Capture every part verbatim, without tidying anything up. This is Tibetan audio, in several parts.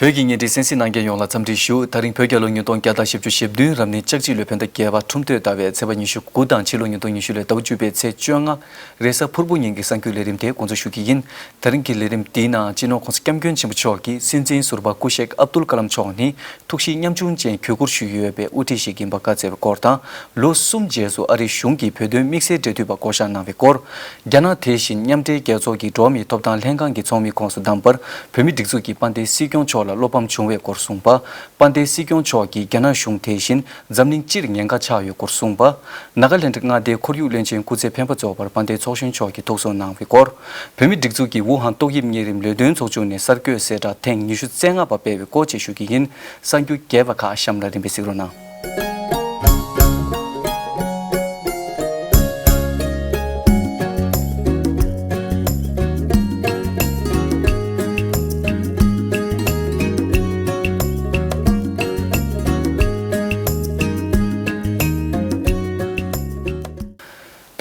བོད་ཀྱི་བརྙན་འཕྲིན་གསན་གཟིགས་གནང་མཁན་ཡོངས་ལ་འཚམས་འདྲི་ཞུ། ད་རིང་བོད་རྒྱལ་ལོ་ཉིས་སྟོང་བརྒྱ་དང་བཞི་བཅུ་ཞེ་བདུན་རབ་གནས་ལྕགས་བྱི་ལོའི་བོད་ཟླ་བརྒྱད་པ་ཁྲུམས་སྟོད་ཟླ་བའི་ཚེས་པ་ཉི་ཤུ་དགུ་དང་ཕྱི་ལོ་ཉིས་སྟོང་ཉི་ཤུ་ལོའི་ཟླ་བ་བཅུ་པའི་ཚེས་བཅོ་ལྔ། རེས་གཟའ་ཕུར་བུ་ཉིན་གྱི་གསར་འགྱུར་ལས་རིམ་དེ་འགོ་འཛུགས་ཞུ་གི་ཡིན། ད་རིང་གི་ལས་རིམ་འདིའི་ནང་སྤྱི་ནོར་༸གོང་ས་༸སྐྱབས་མགོན་ཆེན་པོ་མཆོག་གིས་སྲིད་འཛིན་ཟུར་པ་སྐུ་གཤེགས་ཨབ་དུལ་ཀ་ལམ་མཆོག་ནི་ཐུགས་གཤིས་ཉམ་ཆུང་ཅན་གྱི་གུས་བཀུར་ཞུས་ཡོད་པའི་དབུ་ཁྲིད་ཞིག་ཡིན་པ་བཀའ་སྩལ་བའི་སྐོར་དང་། ལོ་གསུམ་རྗེས་སུ་ཨ་རིའི་གཞུང་གི་བོད་དོན་དམིགས་བསལ་འབྲེལ་མཐུད་པ་བསྐོ་གཞག་གནང་བའི་སྐོར། རྒྱ་ནག་དེ་བཞིན་མཉམ་འབྲེལ་རྒྱལ་ཚོགས་ཀྱི་འགྲོ་བ་མིའི་ཐོབ་ཐང་ལྷན་ཁང་གི་ཚོགས་མི་ཁོངས་སུ་བདམས་པར་བོད་མིའི་སྒྲིག་འཛུགས་ཀྱི་དཔལ་ལྡན་སྲིད་སྐྱོང་མཆོག་ལ་བློ་ཕམ་བྱུང་བའི་སྐོར་གསུངས་པ། དཔལ་ལྡན་སྲིད་སྐྱོང་མཆོག་གིས་རྒྱ་ནག་གཞུང་དེ་བཞིན་འཛམ་གླིང་སྤྱིར་ཉེན་ཁ་ཆགས་ཡོད་སྐོར་གསུངས་པ། ནཱ་ག་ལེནྡྲ་མངའ་སྡེའི་ཁོར་ཡུག་བློན་ཆེན་སྐུ་ཚེ་འཕེན་པ་རྫོགས་པར་དཔལ་ལྡན་ཚོགས་གཞོན་མཆོག་གིས་ཐུགས་གསོ་གནང་བའི་སྐོར། བོད་མིའི་སྒྲིག་འཛུགས་ཀྱིས་ཝུ་ཧན་ཏོག་དབྱིབས་གཉན་རིམས་ལས་དོན་ཚོགས་ཆུང་ནས་གསར་འགོད་གསལ་བསྒྲགས་ཐེངས་ཉི་ཤུ་རྩ་ལྔ་པ་སྤེལ་བའི་སྐོར་བཅས་ཞུ་གི་ཡིན། གསར་འགྱུར་རྒྱས་པ་ཁག་གཤམ་ལ་རིམ་པས་གཟིགས་རོགས་གནང་།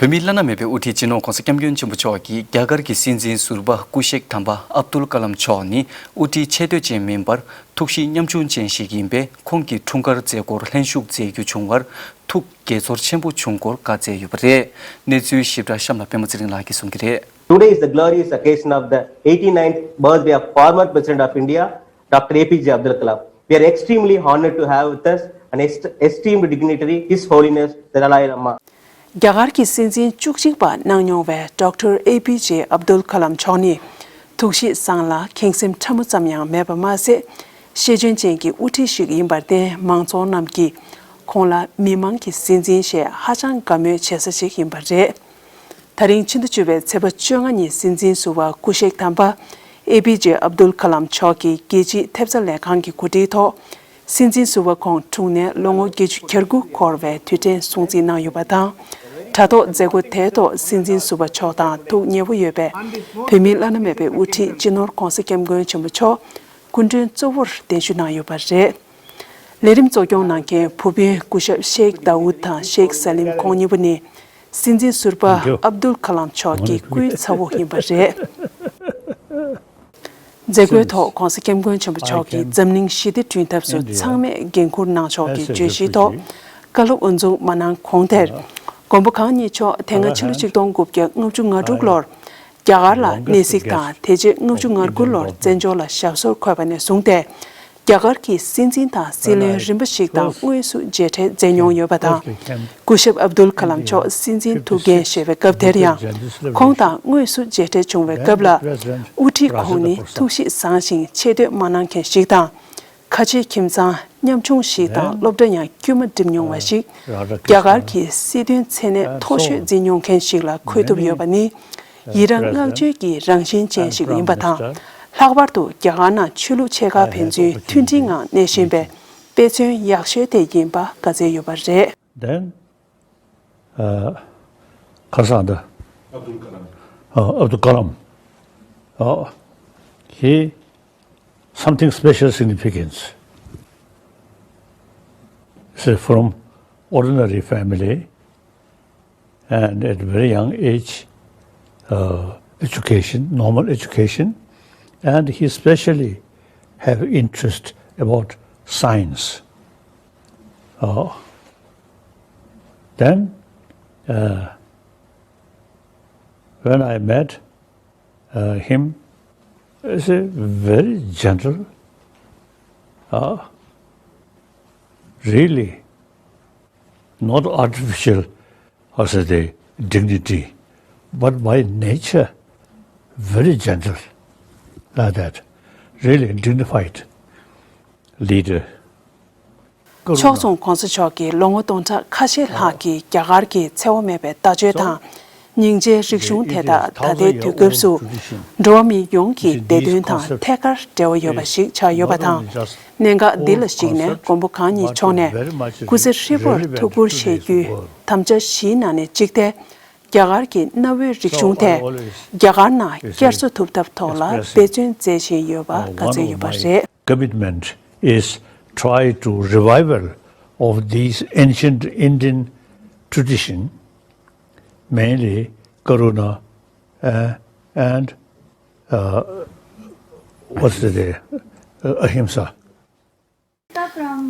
བོད་མིའི་བླ་ན་མེད་པའི་དབུ་ཁྲིད་སྤྱི་ནོར་༸གོང་ས་༸སྐྱབས་མགོན་ཆེན་པོ་མཆོག་གིས་རྒྱ་གར་གྱི་སྲིད་འཛིན་ཟུར་པ་སྐུ་གཤེགས་དམ་པ་ཨབ་དུལ་ཀ་ལམ་མཆོག་ནི་དབུ་ཁྲིད་ཆེ་བསྟོད་ཅན་མིན་པར། ཐུགས་གཤིས་ཉམ་ཆུང་ཅན་ཞིག་ཡིན་པས། ཁོང་གི་འཁྲུངས་སྐར་མཛད་སྒོར་ལྷན་ཞུགས་མཛད་རྒྱུ་བྱུང་བར་ཐུགས་དགྱེས་ཚོར་ཆེན་པོ་བྱུང་སྐོར་བཀའ་སྩལ་ཡོད་པ་རེད། གནས་ཚུལ་ཞིབ་ཕྲ་གཤམ་ལ་པད་མ་ཚེ་རིང་ལགས་ཀྱིས་གསུང་གི་རེད། Today is the glorious occasion of the eighty-ninth birthday of former President of India, Doctor A P J Abdul Kalam. We are extremely honored to have with us an est- esteemed dignitary, His Holiness Dalai Lama. རྒྱ་གར་གྱི་སྲིད་འཛིན་བཅུ་གཅིག་པ་གནང་མྱོང་བའི་ཌོག་ཊར་ཨེ་པི་ཇེ་ཨབ་དུལ་ཀ་ལམ་མཆོག་ནི། ཐུགས་གཤིས་བཟང་ལ་ཁེངས་སེམས་ཕྲ་མོ་ཙམ་ཡང་མེད་པ་མ་ཟད། ཤེས་འཇོན་ཅན་གྱི་དབུ་ཁྲིད་ཞིག་ཡིན་པར་བརྟེན། མང་ཚོགས་རྣམས་ཀྱིས་ཁོང་ལ་མི་དམངས་ཀྱི་སྲིད་འཛིན་ཞེས་ཧ་ཅང་དགའ་མོས་བྱེད་ས་ཞིག་ཡིན་པ་རེད། ད་རིང་ཕྱི་ཟླ་བཅུ་པའི་ཚེས་པ་བཅོ་ལྔ་ཉིན་སྲིད་འཛིན་ཟུར་པ་སྐུ་གཤེགས་དམ་པ་ཨེ་པི་ཇེ་ཨབ་དུལ་ཀ་ལམ་མཆོག་གི་རྒྱལ་སྤྱིའི་ཐེབས་རྩ་ལས་ཁང་གི་གོ་སྒྲིག་ཐོག་སྲིད་འཛིན་ཟུར་པ་ཁོང་འཁྲུངས་ནས་ལོ་ངོ་བརྒྱད་ཅུ་གྱ་དགུ་འཁོར་བའི་དུས་དྲན་སྲུང་བརྩི་གནང་ཡོད་པ་དང་། དྲ་ཐོག་མཛད་སྒོ་དེའི་ཐོག་སྲིད་འཛིན་ཟུར་པ་མཆོག་དང་ཐུགས་མཉེས་པོ་ཡོད་པའི་བོད་མིའི་བླ་ན་མེད་པའི་དབུ་ཁྲིད་སྤྱི་ནོར་༸གོང་ས་༸སྐྱབས་མགོན་ཆེན་པོ་མཆོག་སྐུ་མགྲོན་གཙོ་བོར་གདན་ཞུ་གནང་ཡོད་པ་རེད། ལས་རིམ་གཙོ་སྐྱོང་གནང་མཁན་བུ་སྤུན་སྐུ་ཞབས་ཤེག་དཱ་ཝུད་དང་ཤེག་ས་ལིམ་ཁོང་གཉིས་པོ་ནི། སྲིད་འཛིན་ཟུར་པ་ཨབ་དུལ་ཀ་ལམ་མཆོག་གི་སྐུའི་ཚ་བོ་ཡིན་པ་རེད། མཛད་སྒོའི་ཐོག་༸གོང་ས་༸སྐྱབས་མགོན་ཆེན་པོ་མཆོག་གིས་འཛམ་གླིང་ཞི་བདེ་བསྐྲུན་ཐབས་སུ་ཚང་མས་འགན་འཁུར་གནང་ཕྱོགས་ཀྱི་བརྗོད་གཞིའི་ཐོག་བཀའ་སློབ་དབུ་འཛུགས་མ་གནང་གོང་དེར། མགོན་པོ་གང་ཉིད་མཆོག་དེ་སྔ་ཕྱི་ལོ་ཆིག་སྟོང་དགུ་བརྒྱ་ལྔ་བཅུ་ང་དྲུག་ལོར་རྒྱ་གར་ལ་གནས་གཟིགས་དང་། དེ་རྗེས་ལྔ་བཅུ་ང་དགུ་ལོར་བཙན་བྱོལ་ལ་ཞབས་སོར་འཁོད་པ་ནས་བཟུང་སྟེ། རྒྱ་གར་གྱི་སྲིད་འཛིན་དང་སྲིད་བློན་རིམ་པ་ཞིག་དང་དངོས་སུ་མཇལ་འཕྲད་མཛད་མྱོང་ཡོད་པ་དང་། སྐུ་ཞབས་ཨབ་དུལ་ཀ་ལམ་མཆོག་སྲིད་འཛིན་ཐུགས་འགན་བཞེས་པའི་སྐབས་དེར་ཡང་། ཁོང་དང་དངོས་སུ་མཇལ་འཕྲད་བྱུང་བའི་སྐབས་ལ། དབུ་ཁྲིད་ཁོང་ནི་ཐུགས་གཤིས་བཟང་ཞིང་ཆེ་བསྟོད་མ་གནང་མཁན་ཞིག་དང་། ཁ་ཆེའི་ཁྱིམ་ཚང་ཉམ་ཆུང་ཞིག་དང་སློབ་གྲྭ་ཡང་དཀྱུས་མ་འགྲིམ་མྱོང་བ་ཞིག་རྒྱ་གར་གྱི་སྲིད་དོན་མཚན་གནས་མཐོ་ཤོས་འཛིན་མྱོང་མཁན་ཞིག་ལ་འཁོད་ཐུབ་ཡོད་པ་ནི། ཡི་རངས་བསྔགས་བརྗོད་ཀྱི་རང་བཞིན་ཅན་ཞིག་ཡིན་པ་དང་། ལྷག་པར་དུ་རྒྱ་གར་ནང་ཆོས་ལུགས་ཆེ་ཁག་ཕན་ཚུན་མཐུན་སྒྲིལ་ངང་གནས་བཞིན་པའི་དཔེ་མཚོན་ཡག་ཤོས་དེ་ཡིན་པ་བཀའ་སྩལ་ཡོད་པ་རེད། Then, uh, Khasanda, Abdul Kalam. Uh, Abdul Kalam. Uh, he, something special significance. He's from ordinary family, and at very young age, uh, education, normal education, and he specially have interest about science. Uh, then, uh, when I met, uh, him, is a very gentle, uh, really not artificial, I say, the dignity, but by nature, very gentle, like that, really dignified leader. ཕྱོགས་མཚུངས་གོང་ས་མཆོག་གིས་ལོ་ངོ་སྟོང་ཕྲག་ཁ་ཤས་ལྷག་གི་རྒྱ་གར་གྱི་འཚེ་བ་མེད་པའི་ལྟ་སྤྱོད་དང་། སྙིང་རྗེའི་རིག་གཞུང་དེ་དག་ད་ལྟའི་དུས་སྐབས་སུ་འགྲོ་བ་མིའི་ཡོངས་ཀྱི་བདེ་དོན་དང་ཐད་ཀར་འབྲེལ་བ་ཡོད་པ་ཞིག་ཆགས་ཡོད་པ་དང་། གནད་འགག་འདི་ལ་གཞིགས་ནས་མགོན་པོ་གང་ཉིད་མཆོག་ནས་སྐུ་ཚེ་ཧྲིལ་པོར་ཐུགས་ཁུར་བཞེས་རྒྱུའི་དམ་བཅའ་བཞིའི་ནང་ནས་གཅིག་སྟེ། རྒྱ་གར་གྱི་གནའ་བོའི་རིག་གཞུང་དེ་རྒྱ་གར་ནང་བསྐྱར་གསོ་ཐུབ་ཐབས་ཐོག་ལ་འབད་བརྩོན་མཛད་བཞིན་ཡོད་པ་བཀའ་སྩལ་ཡོད་པ་རེད། Commitment is try to revival of these ancient Indian tradition, mainly Karuna, uh, and, uh, what's the, uh, ahimsa.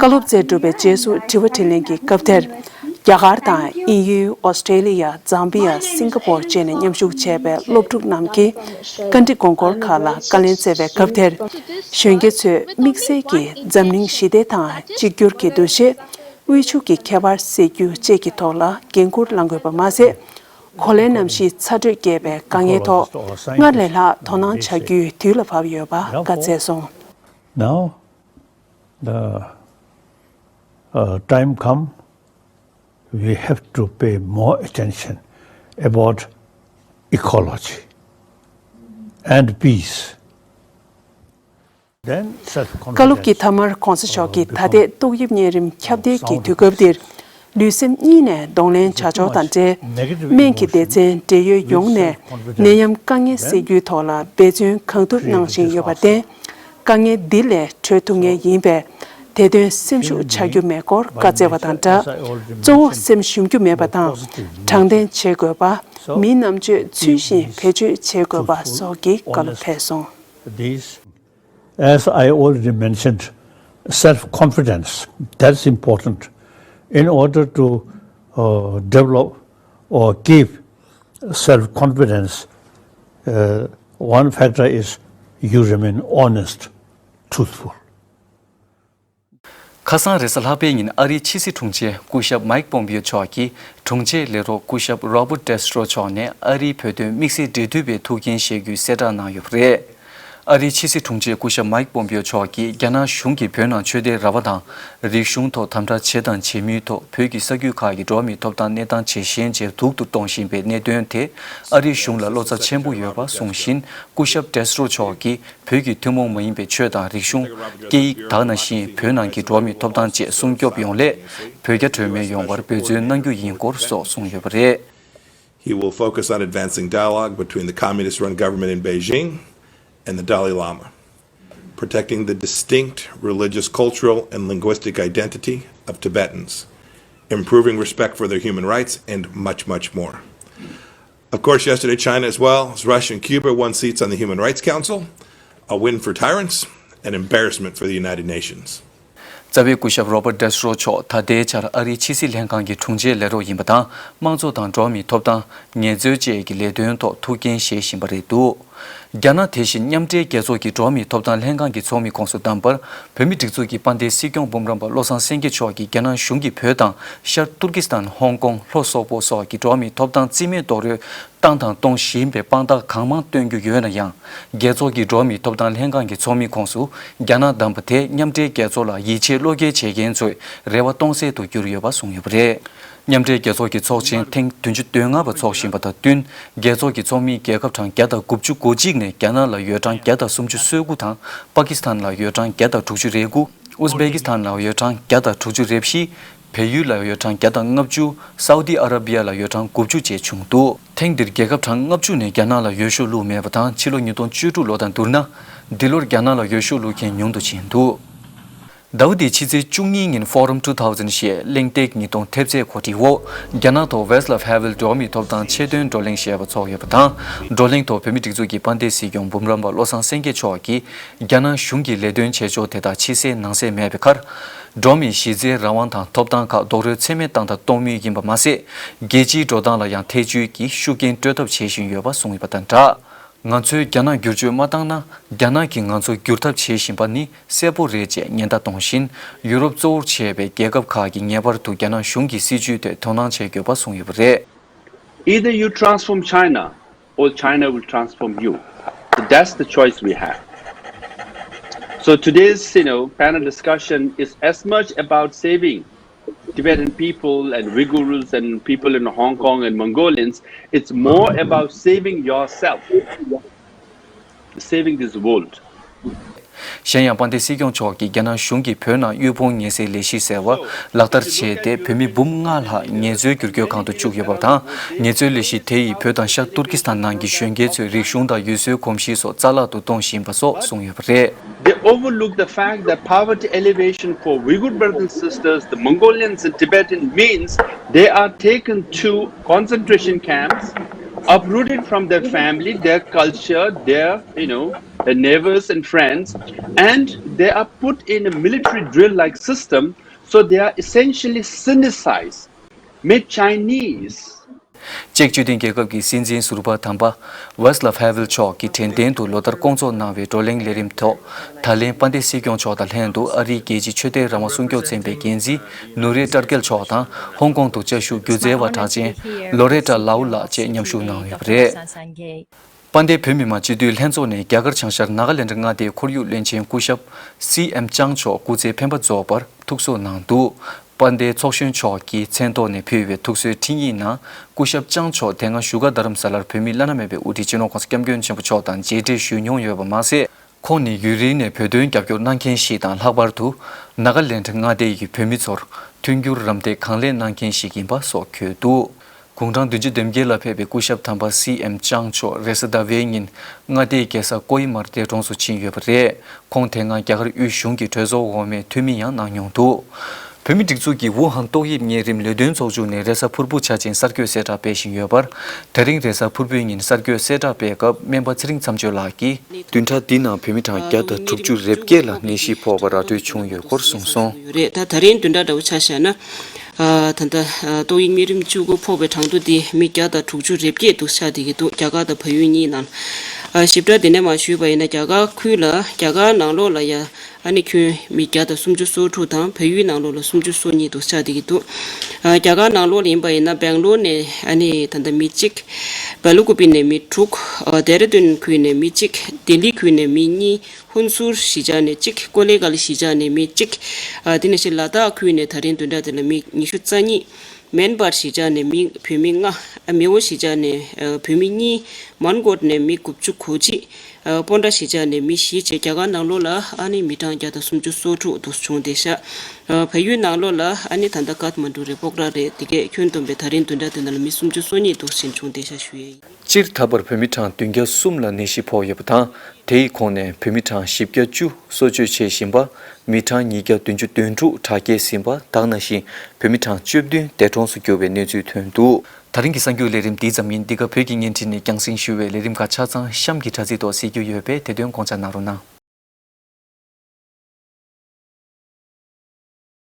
བཀའ་སློབ་སྩལ་གྲུབ་པའི་རྗེས་སུ་དྲི་བ་དྲིས་ལན་གྱི་སྐབས་དེར། རྒྱ་གར་དང་དབྱིན་ཡུལ། ཨོ་སི་ཀྲེ་ལི་ཡ། ཛམ་བི་ཡ། སིང་ག་པོར་བཅས་ནས་མཉམ་ཞུགས་བྱས་པའི་སློབ་ཕྲུག་རྣམས་ཀྱིས་བཀའ་འདྲི་དགོངས་སྐོར་ཁག་ལ་བཀའ་ལན་སྩལ་བའི་སྐབས་དེར། གཞོན་སྐྱེས་ཚོས་དམིགས་བསལ་གྱིས་འཛམ་གླིང་ཞི་བདེ་དང་གཅིག་གྱུར་གྱི་འདུ་ཤེས། དབུལ་ཕྱུག་གི་ཁྱད་པར་སེལ་རྒྱུ་བཅས་ཀྱི་ཐོག་ལ་འགན་འཁུར་བླང་དགོས་པ་མ་ཟད། གོ་ལའི་གནམ་གཤིས་ཚ་དྲོད་རྒྱས་པའི་དཀའ་ངལ་ཐོག་སྔར་ལས་ལྷག་དོ་སྣང་བྱ་རྒྱུའི་དུས་ལ་བབ་ཡོད་པ་བཀའ་སྩལ་སོང་། Now, the uh, time come, we have to pay more attention about ecology and peace. བཀའ་སློབ་ཀྱི་མཐའ་མར་༸གོང་ས་མཆོག་གིས་ད་ལྟའི་ཏོག་དབྱིབས་གཉན་རིམས་ཁྱབ་གདལ་གྱི་དུས་སྐབས་འདིར། ལུས་སེམས་གཉིས་ནས་གདོང་ལེན་བྱ་ཕྱོགས་དང་འབྲེལ། སྨན་གྱི་སྡེ་ཚན་འབྲེལ་ཡོད་ཡོངས་ནས་ནད་ཡམས་དཀའ་ངལ་སེལ་རྒྱུའི་ཐོག་ལ་འབད་བརྩོན་གང་ཐུབ་གནང་བཞིན་ཡོད་པར་བརྟེན། དཀའ་ངལ་འདི་ལས་གྲོལ་ཐུབ་ངེས་ཡིན་པས། དེ་དོན་སེམས་ཤུགས་ཆག་རྒྱུ་མེད་སྐོར་བཀའ་སྩལ་བ་དང་སྦྲགས། གཙོ་བོ་སེམས་ཞུམ་རྒྱུ་མེད་པ་དང་། དྲང་བདེན་བྱེད་དགོས་པ། མིའི་རྣམ་དཔྱོད་ཚུལ་བཞིན་བེད་སྤྱོད་བྱེད་དགོས་པ་སོགས་ཀྱི་བཀའ་སློབ་ཕེབས་སོང་། As I already mentioned, self-confidence, that's important. In order to uh, develop or keep self-confidence, uh, one factor is you remain honest, truthful. ཁ་སང་རེས་གཟའ་ལྷག་པའི་ཉིན་ཨ་རིའི་ཕྱི་སྲིད་དྲུང་ཆེ་སྐུ་ཞབས་མཱིག་པོམ་པིའོ་མཆོག་གིས་དྲུང་ཆེ་ལས་རོགས་སྐུ་ཞབས་རོ་བར་ཏེ་སི་ཊྲོ་མཆོག་ནས་ཨ་རིའི་བོད་དོན་དམིགས་བསལ་འབྲེལ་མཐུད་པའི་ཐུགས་འགན་བཞེས་རྒྱུའི་གསལ་བསྒྲགས་གནང་ཡོད་པ་རེད། ཨ་རིའི་ཕྱི་སྲིད་དྲུང་ཆེ་སྐུ་ཞབས་མཱིག་པོམ་པིའོ་མཆོག་གིས་རྒྱ་ནག་གཞུང་གིས་བོད་ནང་ཆོས་དད་ར་བ་དང་རིག་གཞུང་ཐོག་དམ་དྲག་བྱས་དང་བྱེད་མུས་ཐོག་བོད་ཀྱི་ས་རྒྱུད་ཁག་གི་འགྲོ་བ་མིའི་ཐོབ་ཐང་གནས་སྟངས་ཇེ་ཞན་ཇེ་སྡུག་ཏུ་གཏོང་བཞིན་པའི་གནད་དོན་དེ་ཨ་རིའི་གཞུང་ལ་བློ་འཚབ་ཆེན་པོ་ཡོད་པ་གསུངས་བཞིན། སྐུ་ཞབས་ཏེ་སི་ཊྲོ་མཆོག་གིས་བོད་ཀྱི་ཐུན་མོང་མ་ཡིན་པའི་ཆོས་དང་རིག་གཞུང་། སྐད་ཡིག་དག་ནང་བཞིན་བོད་ནང་གི་འགྲོ་བ་མིའི་ཐོབ་ཐང་བཅས་སྲུང་སྐྱོབ་ཡོང་སླད། བོད་རྒྱ་གྲོས་མོལ་ཡོང་བར་འབད་བརྩོན་གནང་རྒྱུ་ཡིན་སྐོར་སོགས་གསུངས་ཡོད་པ་རེད། He will focus on advancing dialogue between the communist run government in Beijing and the Dalai Lama, protecting the distinct religious, cultural, and linguistic identity of Tibetans, improving respect for their human rights, and much, much more. Of course, yesterday, China as well as Russia and Cuba won seats on the Human Rights Council, a win for tyrants, an embarrassment for the United Nations. རྩ་བའི་སྐུ་ཞབས་རོ་བར་ཏེ་སི་ཊྲོ་མཆོག་ད་ལྟའི་ཆར་ཨ་རིའི་ཕྱི་སྲིད་ལྷན་ཁང་གི་དྲུང་ཆེ་ལས་རོགས་ཡིན་པ་དང་། དམངས་གཙོ་དང་འགྲོ་བ་མིའི་ཐོབ་ཐང་། ངལ་རྩོལ་བཅས་ཀྱི་ལས་དོན་ཐོག་ཐུགས་འགན་བཞེས་བཞིན་པ་རེད་འདུག་རྒྱ་ནག་དེ་བཞིན་མཉམ་འབྲེལ་རྒྱལ་ཚོགས་ཀྱི་འགྲོ་བ་མིའི་ཐོབ་ཐང་ལྷན་ཁང་གི་ཚོགས་མི་ཁོངས་སུ་བདམས་པར་བོད་མིའི་སྒྲིག་འཛུགས་ཀྱི་དཔལ་ལྡན་སྲིད་སྐྱོང་འབུམ་རམས་པ་བློ་བཟང་སེང་གེ་མཆོག་གིས་རྒྱ་ནག་གཞུང་གིས་བོད་དང་ཤར་ཏུར་ཀི་སི་ཐན། ཧོང་ཀོང་། ལྷོ་སོག་པོ་སོགས་ཀྱི་འགྲོ་བ་མིའི་ཐོབ་ཐང་རྩིས་མེད་རྡོག་རོལ་བཏང་དང་གཏོང་བཞིན་པའི་དཔང་རྟགས་གང་མང་སྟོན་རྒྱུ་ཡོད་ན་ཡང་། རྒྱལ་ཚོགས་ཀྱི་འགྲོ་བ་མིའི་ཐོབ་ཐང་ལྷན་ཁང་གི་ཚོགས་མི་ཁོངས་སུ་རྒྱ་ནག་བདམས་པ་དེས་མཉམ་འབྲེལ་རྒྱལ་ཚོགས་ལ་ཡིད་ཆེས་བློ་འགེལ་བྱེད་མཁན་ཚོའི་རེ་བ་སྟོང་ཟད་དུ་གྱུར་ཡོད་པ་གསུངས་ཡོད་པ་རེད། མཉམ་འབྲེལ་རྒྱལ་ཚོགས་ཀྱི་ཚོགས་ཆེན་ཐེངས་བདུན་ཅུ་དོན་ལྔ་པ་འཚོགས་བཞིན་པ་དང་བསྟུན། རྒྱལ་ཚོགས་ཀྱི་ཚོགས་མིའི་རྒྱལ་ཁབ་གྲངས་བརྒྱ་དང་དགུ་བཅུ་གོ་གཅིག་ནས་རྒྱ་ནག་ལ་ཡོད་གྲངས་བརྒྱ་དང་སུམ་ཅུ་སོ་དགུ་དང་། པ་ཀི་སི་ཐན་ལ་ཡོད་གྲངས་བརྒྱ་དང་དྲུག་ཅུ་རེ་དགུ། ཨུ་ཛི་བེ་ཀི་སི་ཐན་ལ་ཡོད་གྲངས་བརྒྱ་དང་དྲུག་ཅུ་རེ་བཞི། བལ་ཡུལ་ལ་ཡོད་གྲངས་བརྒྱ་དང་ལྔ་བཅུ། སའུ་ཏི་ཨ་ར་བི་ཡ་ལ་ཡོད་གྲངས་དགུ་བཅུ་བཅས་བྱུང་འདུག་ཐེངས་འདིར་རྒྱལ་ཁབ་གྲངས་ལྔ་བཅུ་ནས་རྒྱ་ནག་ལ་འོས་ཤོག་བླུགས་མེད་པ་དང་། ཕྱི་ལོ་ཉིས་སྟོང་བཅུ་དྲུག་ལོ་དང་བསྡུར་ན། འདི་ལོར་རྒྱ་ནག་ལ་འོས་ཤོག་བླུགས་མཁན་ཉུང་དུ་ཕྱིན་འདུག་ཟླ་བ་འདིའི་ཕྱི་ཚེས་བཅུ་གཉིས་ཉིན་Forum two thousand ཞེས་གླེང་སྟེགས་ཉིས་སྟོང་ཐེབས་རྩའི་གོ་སྒྲིག་འོག་རྒྱ་ནག་ཐོག་Václav Havel འགྲོ་བ་མིའི་ཐོབ་ཐང་ཆེད་དོན་བགྲོ་གླེང་ཞེས་པ་ཚོགས་ཡོད་པ་དང་། བགྲོ་གླེང་ཐོག་བོད་མིའི་སྒྲིག་འཛུགས་ཀྱི་དཔལ་ལྡན་སྲིད་སྐྱོང་འབུམ་རམས་པ་བློ་བཟང་སེང་གེ་མཆོག་གིས། རྒྱ་ནག་གཞུང་གིས་ལས་དོན་བྱེད་ཕྱོགས་དེ་དག་ཕྱི་གསལ་ནང་གསལ་མེད་པའི་ཁར། འགྲོ་བ་མིའི་གཞི་རྩའི་རང་དབང་དང་ཐོབ་ཐང་ཁག་རྡོག་རོལ་ཚད་མེད་བཏང་དང་གཏོང་མུས་ཡིན་པ་མ་ཟད། རྒྱལ་སྤྱིའི་འགྲོ་སྟངས་ལ་ཡང་ཐེ་བྱུས་ཀྱིས་ཤུགས་རྐྱེན་སྤྲོད་ཐབས་བྱེད་བཞིན་ཡོད་པ་གསུངས་ཡོད་པ་དང་སྦྲགས། ང་ཚོས་རྒྱ་ནག་བསྒྱུར་བཅོས་མ་བཏང་ན། རྒྱ་ནག་གིས་ང་ཚོ་བསྒྱུར་ཐབས་བྱེད་བཞིན་པ་ནི་གསལ་པོ་རེད་ཅེས་ཉེན་བརྡ་གཏོང་བཞིན། ཡུ་རོབ་གཙོ་བོར་བྱས་པའི་རྒྱལ་ཁབ་ཁག་གིས་ངེས་པར་དུ་རྒྱ་ནག་གཞུང་གི་སྲིད་བྱུས་ཐད་དོ་སྣང་བྱེད་དགོས་པ་གསུངས་ཡོད་པ་རེད། Either you transform China or China will transform you. So that's the choice we have. So today's, you know, panel discussion is as much about saving Tibetan people and Uyghurs and people in Hong Kong and Mongolians. It's more about saving yourself, saving this world. གཞན་ཡང་དཔལ་ལྡན་སྲིད་སྐྱོང་མཆོག་གིས་རྒྱ་ནག་གཞུང་གིས་བོད་ནང་དབུལ་ཕོངས་ངལ་སེལ་ལས་གཞི་ཟེར་བ་ལག་བསྟར་བྱས་ཏེ། བོད་མི་འབུམ་ལྔ་ལྷག་ངལ་རྩོལ་བསྒྱུར་བཀོད་ཁང་དུ་བཅུག་ཡོད་པ་དང་། ངལ་རྩོལ་ལས་གཞི་དེ་ཡིས་བོད་དང་ཤར་ཏུར་ཀི་སི་ཐན་ནང་གི་གཞོན་སྐྱེས་ཚོའི་རིག་གཞུང་དང་ཡུལ་སྲོལ་གོམས་གཤིས་སོགས་རྩ་བརླག་ཏུ་གཏོང་བཞིན་པ་སོགས་གསུངས་ཡོད་པ་རེད། They overlook the fact that poverty alleviation for Uyghur brothers and sisters, the Mongolians and Tibetan means they are taken to concentration camps, uprooted from their family, their culture, their, you know, the neighbors and friends, and they are put in a military drill like system, so they are essentially synthesized, made Chinese. ཅེཀ་ཅོ་ལྡན་རྒྱལ་ཁབ་ཀྱི་སྲིད་འཛིན་ཟུར་པ་དམ་པ་ཝེ་སི་ལ་ཧྥེ་ཝེལ་མཆོག་གིས་དྲན་རྟེན་དུ་ལོ་ལྟར་བསྐོང་ཚོགས་གནང་བའི་བགྲོ་གླེང་ལས་རིམ་ཐོག་ད་ལན་དཔལ་ལྡན་སྲིད་སྐྱོང་མཆོག་དང་ལྷན་དུ་ཨ་རིའི་རྒྱལ་སྤྱིའི་ཆོས་དད་རང་དབང་སྲུང་སྐྱོབ་ཚན་པའི་འགན་འཛིན་ནུ་རེ་ཏྲར་ཀེལ་མཆོག་དང་ཧོང་ཀོང་དུ་བཅའ་བཞུགས་སྒྱུ་རྩལ་བ་གྲགས་ཅན་ལོ་རེ་ཏྲ་ལའུ་ལགས་བཅས་མཉམ་ཞུགས་གནང་ཡོད་པ་རེད། དཔལ་ལྡན་བོད་མི་མང་སྤྱི་འཐུས་ལྷན་ཚོགས་ནས་རྒྱ་གར་བྱང་ཤར་ནཱ་ག་ལེནྡྲ་མངའ་སྡེའི་ཁོར་ཡུག་བློན་ཆེན་སྐུ་ཞབས་སི་ཨེམ་ལྕང་མཆོག་སྐུ་ཚེ་འཕེན་པ་རྫོགས་པར་ཐུགས་གསོ་གནང་འདུག་དཔལ་ལྡན་ཚོགས་གཞོན་མཆོག་གིས་མཚན་ཐོག་ནས་ཕུལ་བའི་ཐུགས་གསོའི་འཕྲིན་ཡིག་ནང་སྐུ་ཞབས་ལྕང་མཆོག་དེ་སྔ་བཞུགས་སྒར་རྡ་རམ་ས་ལར་བོད་མིའི་བླ་ན་མེད་པའི་དབུ་ཁྲིད་སྤྱི་ནོར་༸གོང་ས་༸སྐྱབས་མགོན་ཆེན་པོ་མཆོག་དང་མཇལ་འཕྲད་ཞུས་མྱོང་ཡོད་པ་མ་ཟད། ཁོང་ནི་ཡུན་རིང་ནས་བོད་དོན་རྒྱབ་སྐྱོར་གནང་མཁན་ཞིག་དང་། ལྷག་པར་དུ་ནཱ་ག་ལེནྡྲ་མངའ་སྡེ་ཡི་བོད་མི་ཚོར་མཐུན་འགྱུར་རམ་འདེགས་གང་ལེགས་གནང་མཁན་ཞིག་ཡིན་པ་སོགས་བཀོད་འདུག་དགུང་གྲངས་བདུན་ཅུ་དོན་བརྒྱད་ལ་ཕེབས་པའི་སྐུ་ཞབས་དམ་པ་སི་ཨེམ་ལྕང་མཆོག་རེས་གཟའ་ཟླ་བའི་ཉིན་མངའ་སྡེའི་རྒྱལ་ས་ཀོ་ཧི་མར་འདས་གྲོངས་སུ་ཕྱིན་ཡོད་པ་རེད། ཁོང་དེ་སྔ་རྒྱ་གར་དབུས་གཞུང་གི་གྲོས་ཚོགས་འོག་མའི་འཐུས་མི་ཡང་གནང་མྱོང་འདུག་བོད་མིའི་སྒྲིག་འཛུགས་ཀྱི་ཝུ་ཧན་ཏོག་དབྱིབས་གཉན་རིམས་ལས་དོན་ཚོགས་ཆུང་ནས་རེས་གཟའ་ཕུར་བུ་འཆར་ཅན་གསར་འགོད་གསལ་བསྒྲགས་སྤེལ་བཞིན་ཡོད་པར། དེ་རིང་རེས་གཟའ་ཕུར་བུའི་ཉིན་གསར་འགོད་གསལ་བསྒྲགས་སྤེལ་སྐབས་སྨན་པ་ཚེ་རིང་མཚམས་གཅོད་ལགས་ཀྱིས། བདུན་ཕྲག་འདི་ནང་བོད་མི་གྲངས་བརྒྱ་དང་དྲུག་ཅུ་རེ་བརྒྱད་ལ་ནད་གཞི་ཕོག་པ་ར་སྤྲོད་བྱུང་ཡོད་སྐོར་གསུངས་སོང་། ཡོད་རེད། ད་ད་རིང་བདུན་ཕྲག་འདྲ་བོ་ཆ་བཞག་ན། ཨ་ད་ལྟ་ཨ་ཏོག་དབྱིབས་གཉན་རིམས་བཅུ་དགུ་ཕོག་པའི་གྲངས་ཐོ་དེ་མི་བརྒྱ་དང་དྲུག་ཅུ་རེ་བརྒྱད་འདུག་ཆགས་བསྡད་ཀྱི་འདུག་རྒྱ་གར་དང་བལ་ཡུལ་གཉིས་ནང་། ཨ་ཞིབ་ཕྲ་དེ་ནས་མར་ཞུས་པ་ཡིན་ན། རྒྱ་གར་ཁུལ་ལ་རྒྱ་གར་ནང་ལོགས་ལ་ཡ། ཨ་ནི་ཁྱོན་མི་བརྒྱ་དང་སུམ་ཅུ་སོ་དྲུག་དང་བལ་ཡུལ་ནང་ལོགས་ལ་སུམ་ཅུ་སོ་གཉིས་འདུག་ཆགས་བསྡད་ཀྱི་འདུག་ཨ་རྒྱ་གར་ནང་ལོགས་ལ་ཡིན་པ་ཡིན་ན་སྦེང་ལོར་ནས་ཨ་ནི་ད་ལྟ་མི་གཅིག་བལ་ཀུ་པི་ནས་མི་དྲུག་ཨ་དེ་ར་དུན་ཁུལ་ནས་མི་གཅིག་ལྡི་ལི་ཁུལ་ནས་མི་གཉིས། ཧུན་སུར་གཞིས་ཆགས་ནས་གཅིག་ཀོ་ལེ་གལ་གཞིས་ཆགས་ནས་མི་གཅིག་ཨ་དེ་ནས་ཤི་ལ་དྭགས་ཁུལ་ནས་ད་རིང་བདུན་ཕྲག་དེ་ལ་མི་ཉི་ཤུ་རྩ་གཉིས། མེན་པར་གཞིས་ཆགས་ནས་མི་བོད་མི་ལྔ། ཨ་མེའོ་གཞིས་ཆགས་ནས་ཨ་བོད་མི་གཉིས། མོན་གྷོ་ནས་མི་དགུ་བཅུ་གོ་གཅིག་ཨ་སྤོན་ཊ་གཞིས་ཆགས་ནས་མི་བཞི་བཅས་རྒྱ་གར་ནང་ལོགས་ལ་ཨ་ནི་མི་གྲངས་བརྒྱ་དང་སུམ་ཅུ་སོ་དྲུག་འདུག་བྱུང་བསྡད་ཤག་ཨ་བལ་ཡུལ་ནང་ལོགས་ལ་ཨ་ནི་ད་ལྟ་ཀཐ་མན་ཌུ་རེད། པོག་ར་རེད། དེ་གས་ཁྱོན་བསྡོམས་པའི་ད་རིང་བདུན་ཕྲག་དེ་ནང་ལ་མི་སུམ་ཅུ་སོ་གཉིས་འདུག་ཟིན་བྱུང་བསྡད་ཤག་ཞུ་ཡས་ཡིན། སྤྱིར་ད་བར་བོད་མི་གྲངས་བདུན་བརྒྱ་གསུམ་ལ་ནད་གཞི་ཕོག་ཡོད་པ་དང་། དེ་ཡི་ཁོངས་ནས་བོད་མི་གྲངས་བཞི་བརྒྱ་བཅུ་གསོ་བཅོས་བྱེད་བཞིན་པ། མི་གྲངས་ཉིས་བརྒྱ་བདུན་ཅུ་དོན་དྲུག་དྲག་སྐྱེད་ཟིན་པ། ད་ག་ནང་བཞིན་བོད་མི་གྲངས་བཅུ་བདུན་འདས་གྲོངས་སུ་གྱུར་བའི་གནས་ཚུལ་ཐོན་འདུག་ད་རིང་གི་གསར་འགྱུར་ལས་རིམ་འདི་ཙམ་ཡིན། འདི་ག་བོད་ཀྱི་བརྙན་འཕྲིན་ནས་རྒྱང་སྲིང་ཞུ་བའི་ལས་རིམ་ཁག་ཆ་ཚང་གཤམ་གྱི་དྲ་ཚིགས་ཐོག་གཟིགས་རྒྱུ་ཡོད་པས་དེ་དོན་དགོངས་འཇགས་གནང་རོགས་གནང་།